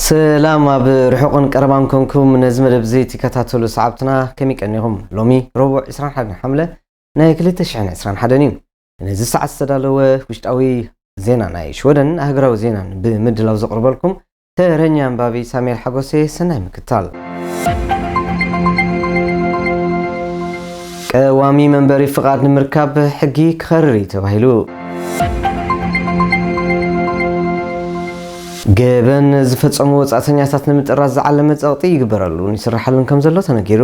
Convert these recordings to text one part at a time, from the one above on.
ሰላም ኣብ ርሑቕን ቀረባን ኮንኩም ነዚ መደብ እዚ ትከታተሉ ሰዓብትና ከመይ ቀኒኹም? ሎሚ ረቡዕ ዕስራን ሓደን ሓምለ ናይ ክልተ ሽሕን ዕስራን ሓደን እዩ። ነዚ ሰዓት ዝተዳለወ ውሽጣዊ ዜና ናይ ሽወደን ሃገራዊ ዜናን ብምድላው ዘቕርበልኩም ተረኛ ኣንባቢ ሳሙኤል ሓጎሴ። ሰናይ ምክታል። ቀዋሚ መንበሪ ፍቓድ ንምርካብ ሕጊ ክኸርር እዩ ተባሂሉ። ገበን ዝፈጸሙ ወጻእተኛታት ንምጥራዝ ዝዓለመ ጸቕጢ ይግበረሉን ይስራሓሉን ከም ዘሎ ተነጊሩ።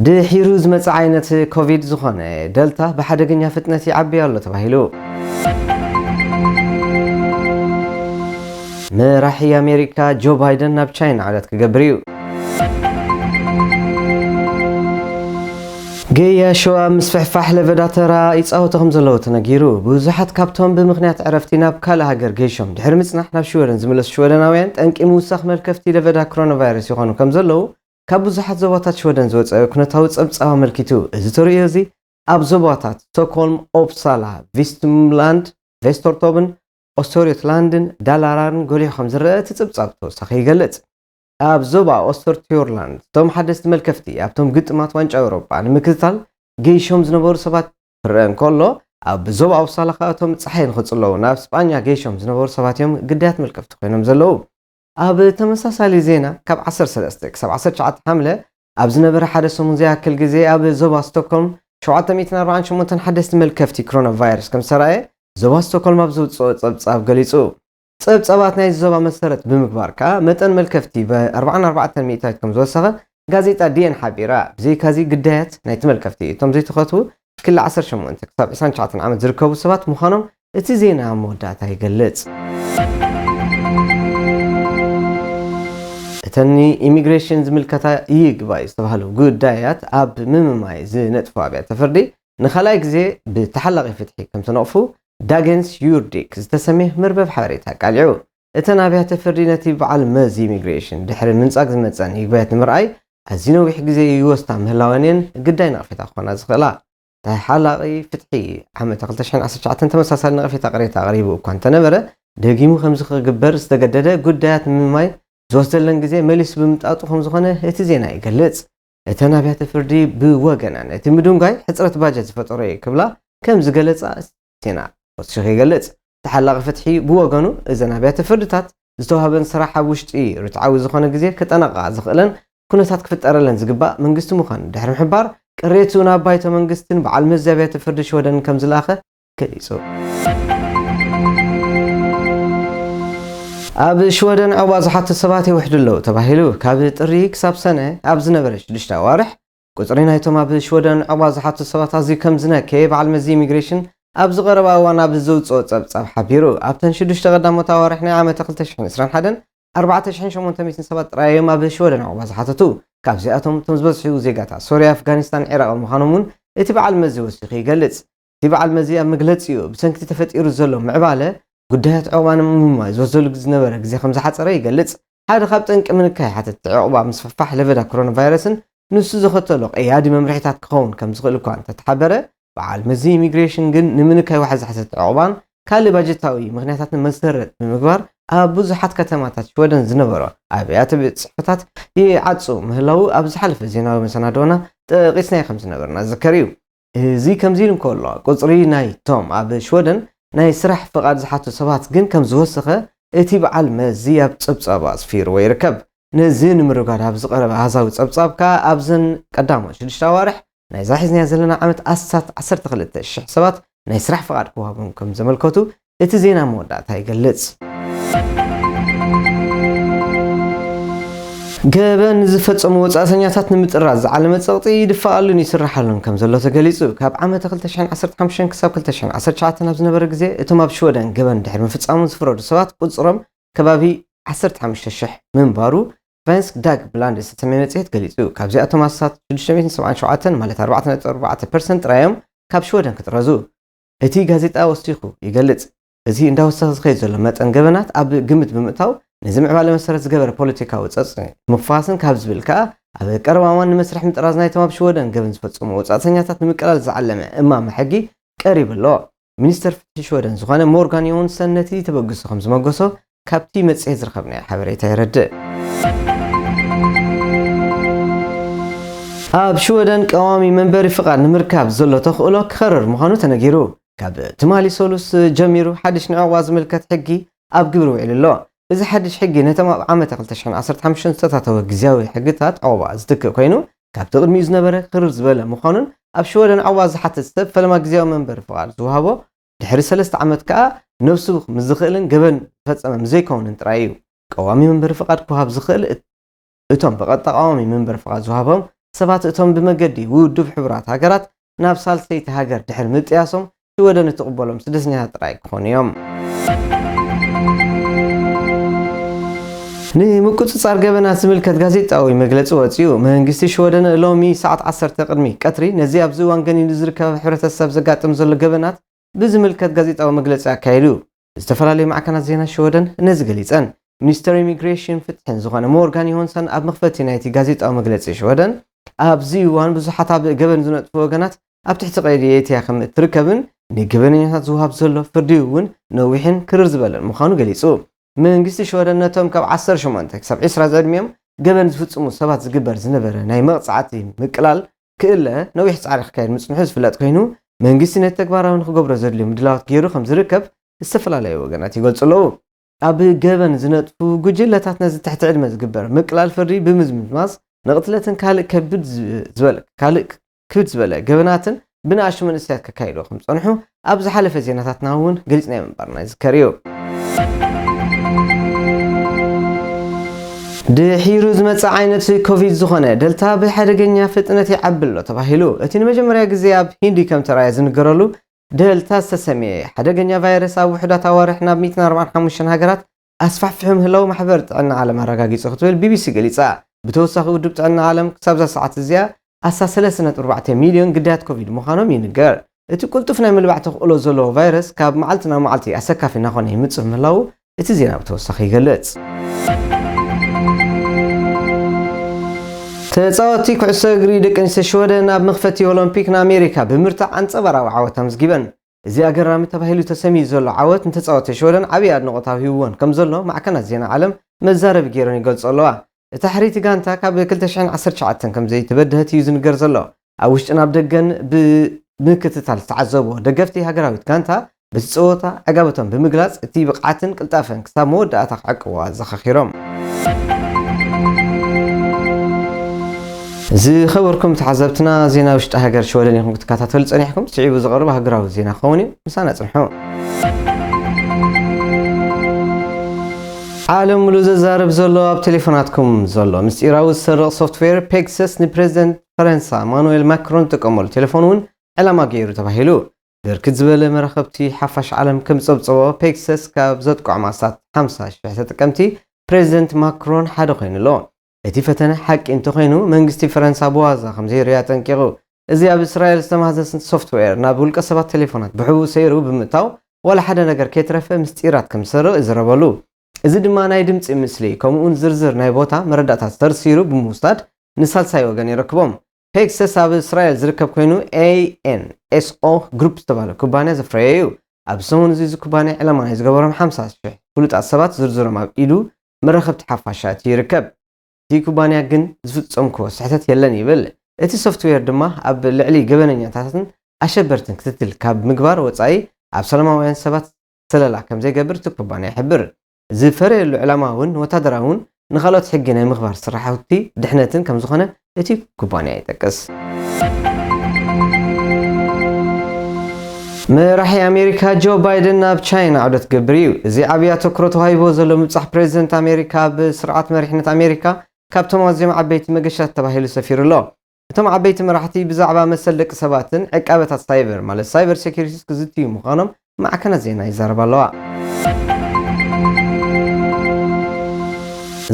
ድሒሩ ዝመጽእ ዓይነት ኮቪድ ዝኾነ ደልታ ብሓደገኛ ፍጥነት ይዓቢ ኣሎ ተባሂሉ። መራሒ ኣሜሪካ ጆ ባይደን ናብ ቻይና ዑደት ክገብር እዩ። ገያሾ ኣብ ምስፍሕፋሕ ለበዳ ተራ ይጻወቱ ከም ዘለዉ ተነጊሩ። ብዙሓት ካብቶም ብምኽንያት ዕረፍቲ ናብ ካልእ ሃገር ገይሾም ድሕሪ ምጽናሕ ናብ ሽወደን ዝምለሱ ሽወደናውያን ጠንቂ ምውሳኽ መልከፍቲ ለበዳ ኮሮና ቫይረስ ይኾኑ ከም ዘለዉ ካብ ብዙሓት ዞባታት ሽወደን ዝወጸ ኩነታዊ ጸብጻብ ኣመልኪቱ። እዚ ተርእዮ እዚ ኣብ ዞባታት ስቶክሆልም፣ ኦፕሳላ፣ ቪስትምላንድ፣ ቬስተርቶብን፣ ኦስተርዮትላንድን ዳላራርን ጎሊሑ ከም ዝረአ እቲ ጸብጻብ ተወሳኺ ይገልጽ። ኣብ ዞባ ኦስተርቲዮርላንድ እቶም ሓደስቲ መልከፍቲ ኣብቶም ግጥማት ዋንጫ ኤውሮጳ ንምክትታል ገይሾም ዝነበሩ ሰባት ክረአ እንከሎ፣ ኣብ ዞባ ኦፕሳላ ከኣ እቶም ጸሓይ ንኽጽለዉ ናብ ስጳኛ ገይሾም ዝነበሩ ሰባት እዮም ግዳያት መልከፍቲ ኮይኖም ዘለዉ። ኣብ ተመሳሳሊ ዜና፣ ካብ ዓሰርተ ሰለስተ ክሳብ ዓሰርተ ትሽዓተ ሓምለ ኣብ ዝነበረ ሓደ ሰሙን ዘይኣክል ግዜ ኣብ ዞባ ስቶክሆልም ሸውዓተ ሚእትን ኣርባዓን ሸሞንተን ሓደስቲ መልከፍቲ ኮሮና ቫይረስ ከም ዝተራእየ ዞባ ስቶክሆልም ኣብ ዘውጽኦ ጸብጻብ ገሊጹ። ጸብጻባት ናይዚ ዞባ መሰረት ብምግባር ከኣ መጠን መልከፍቲ ብ-ኣርባዓን ኣርባዕተን ሚእታዊት ከም ዝወሰኸ ጋዜጣ ዲኤን ሓቢራ። ብዘይካዚ ግዳያት ናይቲ መልከፍቲ እቶም ዘይተኸትቡ ክሊ ዓሰርተ ሸሞንተ ክሳብ ዕስራን ትሽዓተን ዓመት ዝርከቡ ሰባት ምዃኖም እቲ ዜና ኣብ መወዳእታ ይገልጽ። እተን ንኢሚግሬሽን ዝምልከታ ይግባይ ዝተባህሉ ጉዳያት ኣብ ምምማይ ዝነጥፉ ኣብያተ ፍርዲ ንኻልኣይ ግዜ ብተሓላቒ ፍትሒ ከም ተነቕፉ ዳገንስ ዩርዲክ ዝተሰምየ መርበብ ሓበሬታ ኣቃሊዑ። እተን ኣብያተ ፍርዲ ነቲ በዓል መዚ ኢሚግሬሽን ድሕሪ ምንጻግ ዝመጸን ይግባያት ንምርኣይ ኣዝዩ ነዊሕ ግዜ ይወስዳ ምህላወን እየን ግዳይ ነቕፌታ ክኾና ዝኽእላ። ተሓላቒ ፍትሒ ዓመተ ክልተ ሽሕን ዓሰርተ ትሽዓተን ተመሳሳሊ ነቐፌታ ቅሬታ ኣቕሪቡ እኳ እንተነበረ፣ ደጊሙ ከምዚ ክግበር ዝተገደደ ጉዳያት ንምማይ ዝወስደለን ግዜ መሊሱ ብምምጣጡ ከም ዝኾነ እቲ ዜና ይገልጽ። እተን ኣብያተ ፍርዲ ብወገነን እቲ ምድንጓይ ሕጽረት ባጀት ዝፈጠሮ እዩ ክብላ ከም ዝገለጻ ዜና ወሲኹ ይገልጽ። ተሓላቒ ፍትሒ ብወገኑ፣ እዘን ኣብያተ ፍርድታት ዝተዋህበን ስራሕ ኣብ ውሽጢ ርትዓዊ ዝኾነ ግዜ ክጠናቐቓ ዝኽእለን ኩነታት ክፍጠረለን ዝግባእ መንግስቲ ምዃኑ ድሕሪ ምሕባር፣ ቅሬትኡ ናብ ባይቶ መንግስትን በዓል መዚ ኣብያተ ፍርዲ ሽወደንን ከም ዝለኣኸ ገሊጹ። ኣብ ሽወደን ዕቑባ ዝሓቱ ሰባት ይውሕዱ ኣለዉ ተባሂሉ። ካብ ጥሪ ክሳብ ሰነ ኣብ ዝነበረ ሽዱሽተ ኣዋርሕ፣ ቁጽሪ ናይቶም ኣብ ሽወደን ዕቑባ ዝሓቱ ሰባት ኣዝዩ ከም ዝነከየ በዓል መዚ ኢሚግሬሽን ኣብዚ ቀረባ እዋን ኣብ ዘውጽኦ ጸብጻብ ሓቢሩ። ኣብተን ሽዱሽተ ቀዳሞት ኣዋርሕ ናይ ዓመተ ክልተ ሽሕን ዕስራን ሓደን ኣርባዕተ ሽሕን ሸሞንተ ሚእትን ሰባት ጥራይ እዮም ኣብ ሽወደን ዕቑባ ዝሓተቱ። ካብዚኣቶም እቶም ዝበዝሑ ዜጋታት ሶርያ፣ ኣፍጋኒስታን፣ ዒራቕን ምዃኖም እውን እቲ በዓል መዚ ወሲኹ ይገልጽ። እቲ በዓል መዚ ኣብ መግለጺኡ፣ ብሰንኪ ተፈጢሩ ዘሎ ምዕባለ ጉዳያት ዕቑባ ንምምማይ ዝወስደሉ ዝነበረ ግዜ ከም ዝሓጸረ ይገልጽ። ሓደ ካብ ጠንቂ ምንካይ ሓተትቲ ዕቑባ ምስፍሕፋሕ ለበዳ ኮሮና ቫይረስን ንሱ ዘኸተሎ ቀያዲ መምርሒታት ክኸውን ከም ዝኽእል እኳ እንተተሓበረ፣ በዓል መዚ ኢሚግሬሽን ግን ንምንካይ ዋሕዚ ሓተትቲ ዕቑባን ካልእ ባጀታዊ ምኽንያታትን መሰረት ብምግባር ኣብ ብዙሓት ከተማታት ሽወደን ዝነበሩ ኣብያተ ቤት ጽሕፈታት ይዓጹ ምህላዉ ኣብ ዝሓለፈ ዜናዊ መሰናድኦና ጠቒስናዮ ከም ዝነበርና ዝዝከር እዩ። እዚ ከምዚ ኢሉ እንከሎ፣ ቁጽሪ ናይቶም ኣብ ሽወደን ናይ ስራሕ ፍቓድ ዝሓቱ ሰባት ግን ከም ዝወሰኸ እቲ በዓል መዚ ኣብ ጸብጻቡ ኣስፊርዎ ይርከብ። ነዚ ንምርጓድ ኣብ ዝቐረበ ኣሃዛዊ ጸብጻብ ከኣ ኣብዘን ቀዳሞት ሽዱሽተ ኣዋርሕ ናይዛ ሒዝናያ ዘለና ዓመት ኣስታት ዓሰርተ ክልተ ሽሕ ሰባት ናይ ስራሕ ፍቓድ ክወሃቦም ከም ዘመልከቱ እቲ ዜና መወዳእታ ይገልጽ። ገበን ዝፈጸሙ ወጻእተኛታት ንምጥራዝ ዝዓለመ ጸቕጢ ይድፋኣሉን ይስራሓሉን ከም ዘሎ ተገሊጹ። ካብ ዓመተ ክልተ ሽሕን ዓሰርተ ሓሙሽተን ክሳብ ክልተ ሽሕን ዓሰርተ ትሽዓተን ኣብ ዝነበረ ግዜ፣ እቶም ኣብ ሽወደን ገበን ድሕሪ ምፍጻሞም ዝፍረዱ ሰባት ቁጽሮም ከባቢ ዓሰርተ ሓሙሽተ ሽሕ ምንባሩ ስቨንስክ ዳግ ብላንድ ዝተሰምየ መጽሔት ገሊጹ። ካብዚኣቶም ኣስታት ሽዱሽተ ሚእትን ሰብዓን ሸውዓተን፣ ማለት ኣርባዕተ ነጥቢ ኣርባዕተ ፐርሰንት ጥራይ እዮም ካብ ሽወደን ክጥረዙ እቲ ጋዜጣ ወሲኹ ይገልጽ። እዚ እንዳወሰኸ ዝኸይድ ዘሎ መጠን ገበናት ኣብ ግምት ብምእታው፣ ነዚ ምዕባለ መሰረት ዝገበረ ፖለቲካዊ ጸቕጢ ምፍዋስን ካብ ዝብል ከኣ፣ ኣብ ቀረባ እዋን ንመስርሕ ምጥራዝ ናይቶም ኣብ ሽወደን ገበን ዝፈጸሙ ወጻእተኛታት ንምቅላል ዝዓለመ እማመ ሕጊ ቀሪቡ ኣሎ። ሚኒስተር ፍትሒ ሽወደን ዝኾነ ሞርጋን ዮንሰን ነቲ ተበግሶ ከም ዝመገሶ ካብቲ መጽሔት ዝረኸብናዮ ሓበሬታ የረድእ። ኣብ ሽወደን ቀዋሚ መንበሪ ፍቓድ ንምርካብ ዘሎ ተኽእሎ ክኸርር ምዃኑ ተነጊሩ። ካብ ትማሊ ሰሉስ ጀሚሩ ሓድሽ ንዕቑባ ዝምልከት ሕጊ ኣብ ግብሪ ውዒሉ ኣሎ። እዚ ሓድሽ ሕጊ ነቶም ኣብ ዓመተ ክልተ ሽሕን ዓሰርተ ሓሙሽተን ዝተታተወ ግዝያዊ ሕግታት ዕቑባ ዝትክእ ኮይኑ፣ ካብቲ ቅድሚኡ ዝነበረ ክርር ዝበለ ምዃኑን ኣብ ሽወደን ዕቑባ ዝሓትት ሰብ ፈለማ ግዝያዊ መንበሪ ፍቓድ ዝወሃቦ ድሕሪ ሰለስተ ዓመት ከኣ ነብሱ ምስ ዝኽእልን ገበን ዝፈጸመ ምስ ዘይከውንን ጥራይ እዩ። ቀዋሚ መንበሪ ፍቓድ ክወሃብ ዝኽእል እቶም ብቐጥታ ቀዋሚ መንበሪ ፍቓድ ዝወሃቦም ሰባት እቶም ብመገዲ ውድብ ሕቡራት ሃገራት ናብ ሳልሰይቲ ሃገር ድሕሪ ምጥያሶም ሽወደን እትቕበሎም ስደተኛታት ጥራይ ክኾኑ እዮም። ንምቁጽጻር ገበናት ዝምልከት ጋዜጣዊ መግለጺ ወጺኡ። መንግስቲ ሽወደን ሎሚ ሰዓት ዓሰርተ ቅድሚ ቀትሪ ነዚ ኣብዚ እዋን ገኒኑ ዝርከብ ሕብረተሰብ ዘጋጥም ዘሎ ገበናት ብዝምልከት ጋዜጣዊ መግለጺ ኣካይዱ። ዝተፈላለዩ ማዕከናት ዜና ሽወደን ነዚ ገሊጸን። ሚኒስተር ኢሚግሬሽን ፍትሕን ዝኾነ ሞርጋን ዮሃንሰን ኣብ መኽፈቲ ናይቲ ጋዜጣዊ መግለጺ ሽወደን፣ ኣብዚ እዋን ብዙሓት ኣብ ገበን ዝነጥፉ ወገናት ኣብ ትሕቲ ቀይዲ ኤትያ ከም እትርከብን ንገበነኛታት ዝወሃብ ዘሎ ፍርዲ እውን ነዊሕን ክርር ዝበለን ምዃኑ ገሊጹ። መንግስቲ ሽወደን ነቶም ካብ ዓሰርተ ሸሞንተ ክሳብ ዕስራ ዝዕድሚኦም ገበን ዝፍጽሙ ሰባት ዝግበር ዝነበረ ናይ መቕጻዕቲ ምቅላል ክእለ ነዊሕ ጻዕሪ ክካየድ ምጽንሑ ዝፍለጥ ኮይኑ፣ መንግስቲ ነቲ ተግባራዊ ንክገብሮ ዘድልዩ ምድላዋት ገይሩ ከም ዝርከብ ዝተፈላለዩ ወገናት ይገልጹ ኣለዉ። ኣብ ገበን ዝነጥፉ ጉጅለታት ነዚ ትሕቲ ዕድመ ዝግበር ምቅላል ፍርዲ ብምዝምማዝ ንቕትለትን ካልእ ከቢድ ዝ-፣ ዝበለ፣ ካልእ ክብድ ዝበለ ገበናትን ብንኣሽቱ መንእሰያት ከካይድዎ ከም ዝጸንሑ ኣብ ዝሓለፈ ዜናታትና እውን ገሊጽናዮ ምንባርና ይዝከር እዩ። ድሒሩ ዝመጽእ ዓይነት ኮቪድ ዝኾነ ደልታ ብሓደገኛ ፍጥነት ይዓቢ ኣሎ ተባሂሉ። እቲ ንመጀመርያ ግዜ ኣብ ሂንዲ ከም ተራእየ ዝንገረሉ ደልታ ዝተሰምየ ሓደገኛ ቫይረስ ኣብ ውሑዳት ኣዋርሕ ናብ ሚእትን ኣርባዓን ሓሙሽተን ሃገራት ኣስፋሕፊሑ ምህላው ማሕበር ጥዕና ዓለም ኣረጋጊጹ ክትብል ቢቢሲ ገሊጻ። ብተወሳኺ ውድብ ጥዕና ዓለም ክሳብ እዛ ሰዓት እዚኣ ኣስታት ሰለስተ ነጥቢ ኣርባዕተ ሚልዮን ግዳያት ኮቪድ ምዃኖም ይንገር። እቲ ቅልጡፍ ናይ ምልባዕ ተኽእሎ ዘለዎ ቫይረስ ካብ መዓልቲ ናብ መዓልቲ ኣሰካፊ እናኾነ ይምጽእ ምህላው እቲ ዜና ብተወሳኺ ይገልጽ። ተጻወትቲ ኩዕሶ እግሪ ደቂ ኣንስትዮ ሽወደን ኣብ መኽፈቲ ኦሎምፒክ ንኣሜሪካ ብምርታዕ ኣንጸባራዊ ዓወት ኣምዝጊበን። እዚ ኣገራሚ ተባሂሉ ተሰምዩ ዘሎ ዓወት ንተጻወትቲ ሽወደን ዓብዪ ኣድናቖታዊ ሂብዎን ከም ዘሎ ማዕከናት ዜና ዓለም መዛረቢ ገይረን ይገልጾ ኣለዋ። እታ ሕርይቲ ጋንታ ካብ ክልተ ሽሕን ዓሰርተ ትሽዓተን ከም ዘይተበድሀት እዩ ዝንገር ዘሎ። ኣብ ውሽጥን ኣብ ደገን ብምክትታል ዝተዓዘብዎ ደገፍቲ ሃገራዊት ጋንታ በቲ ጸወታ ዕጋበቶም ብምግላጽ፣ እቲ ብቕዓትን ቅልጣፈን ክሳብ መወዳእታ ክዕቅብዋ ኣዘኻኺሮም። ዝኸበርኩም ተዓዘብትና፣ ዜና ውሽጢ ሃገር ሽወደን ኢኹም ክትከታተሉ ጸኒሕኩም። ስዒቡ ዝቐርብ ሃገራዊ ዜና ክኸውን እዩ። ምሳና ጽንሑ። ዓለም ሙሉ ዘዛርብ ዘሎ ኣብ ቴሌፎናትኩም ዘሎ ምስጢራዊ ዝሰርቕ ሶፍትዌር ፔጋሰስ ንፕሬዚደንት ፈረንሳ ማኑኤል ማክሮን ዝጥቀመሉ ቴሌፎን እውን ዕላማ ገይሩ ተባሂሉ። ብርክት ዝበለ መራኸብቲ ሓፋሽ ዓለም ከም ዝጸብጸቦ፣ ፔጋሰስ ካብ ዘጥቅዖም ኣስታት ሓምሳ ሽሕ ተጠቀምቲ ፕሬዚደንት ማክሮን ሓደ ኮይኑ ኣሎ። እቲ ፈተነ ሓቂ እንተኾይኑ፣ መንግስቲ ፈረንሳ ብዋዛ ከም ዘይርእዮ ኣጠንቂቑ። እዚ ኣብ እስራኤል ዝተማህዘ ሶፍትዌር ናብ ውልቀ ሰባት ቴሌፎናት ብሕቡእ ሰይሩ ብምእታው፣ ዋላ ሓደ ነገር ከይትረፈ ምስጢራት ከም ዝሰርቕ ይዝረበሉ። እዚ ድማ ናይ ድምጺ፣ ምስሊ፣ ከምኡውን ዝርዝር ናይ ቦታ መረዳእታት ተርሲሩ ብምውሳድ ንሳልሳይ ወገን የረክቦም። ፔጋሰስ ኣብ እስራኤል ዝርከብ ኮይኑ፣ ኤ ኤን ኤስ ኦ ግሩፕ ዝተባህለ ኩባንያ ዘፍረየ እዩ። ኣብ ሰሙን እዚ፣ እዚ ኩባንያ ዕላማ ናይ ዝገበሮም ሓምሳ ሽሕ ፍሉጣት ሰባት ዝርዝሮም ኣብ ኢዱ መራኸብቲ ሓፋሽ ኣእትዩ ይርከብ። እቲ ኩባንያ ግን ዝፍጸምክዎ ስሕተት የለን ይብል። እቲ ሶፍትዌር ድማ ኣብ ልዕሊ ገበነኛታትን ኣሸበርትን ክትትል ካብ ምግባር ወጻኢ ኣብ ሰላማውያን ሰባት ሰለላ ከም ዘይገብር እቲ ኩባንያ ይሕብር። ዝፈረየሉ ዕላማ እውን ንወታደራውን ንኻልኦት ሕጊ ናይ ምኽባር ስራሕቲ ድሕነትን ከም ዝኾነ እቲ ኩባንያ ይጠቅስ። መራሒ ኣሜሪካ ጆ ባይደን ናብ ቻይና ዑደት ክገብር እዩ። እዚ ዓብዪ ኣተኩሮ ተዋሂቦ ዘሎ ምብጻሕ ፕሬዚደንት ኣሜሪካ ኣብ ስርዓት መሪሕነት ኣሜሪካ ካብቶም ኣዝዮም ዓበይቲ መገሻት ተባሂሉ ሰፊሩ ኣሎ። እቶም ዓበይቲ መራሕቲ ብዛዕባ መሰል ደቂ ሰባትን ዕቃበታት ሳይበር፣ ማለት ሳይበር ሴኩሪቲስ፣ ክዝትዩ ምዃኖም ማዕከናት ዜና ይዛረባ ኣለዋ።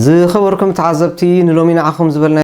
ዝኸበርኩም ተዓዘብቲ፣ ንሎሚ ንዓኹም ዝበልና